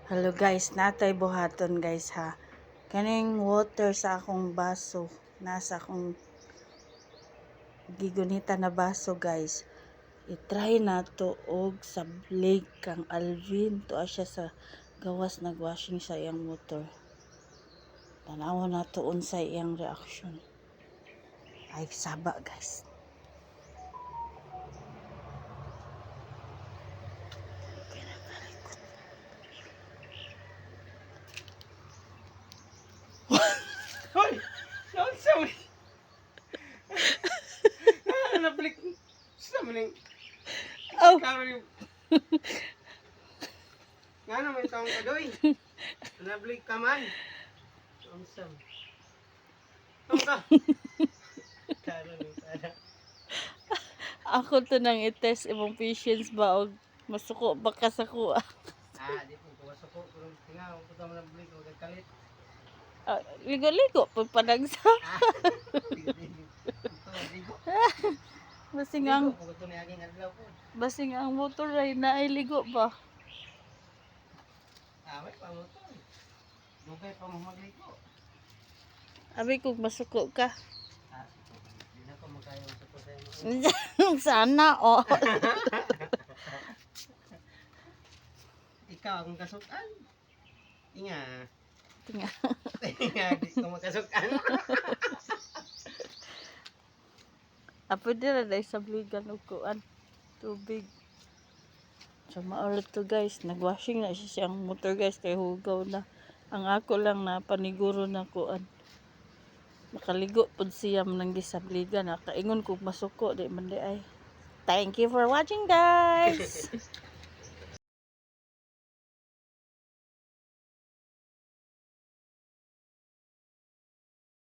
Hello guys, natay buhaton, guys, ha. Kaning water sa akong baso, nasa akong gigunita na baso, guys. I-try nato og sablig kang Alvin. Tuwa siya sa gawas, nagwashing sa iyang motor. Tanawa nato unsay iyang reaction. Ay, saba, guys. Pinakalikot. Hoy! Naunsa mo ni? Ah, nablik. Sa mo ning Oh, karon. Nga naman taong kadoy. Nablik ka man. Unsa mo? Tong ka. Karon ni kada. Ako to nang i-test imong patience ba og masuko ba ka sa kuha. Ah, di po ko suko pero tingaw ko ta nablik og kalit. Ah, ligo-ligo pag panagsa. Ah. Ito, ligo. Basing ang Ligo ko to ni aging adlaw po. Basing ang motor ay nailigo ba? Ah, may pamotor. Dugay pa mo magligo. Abi kung masuko ka. Ah, suko. Di na ko makaya suko sa imo. Sana oh. Ikaw akong kasukan. Inga. Tinga. Inga, di ko makasukan. Apo dira dai sa bligan og kuan tubig. So maulit to, guys, nagwashing na siya siyang motor, guys, kay hugaw na. Ang ako lang na paniguro na kuan. Makaligo pud siya nang gisabligan, nakaingon kog masuko di man di ay. Thank you for watching, guys.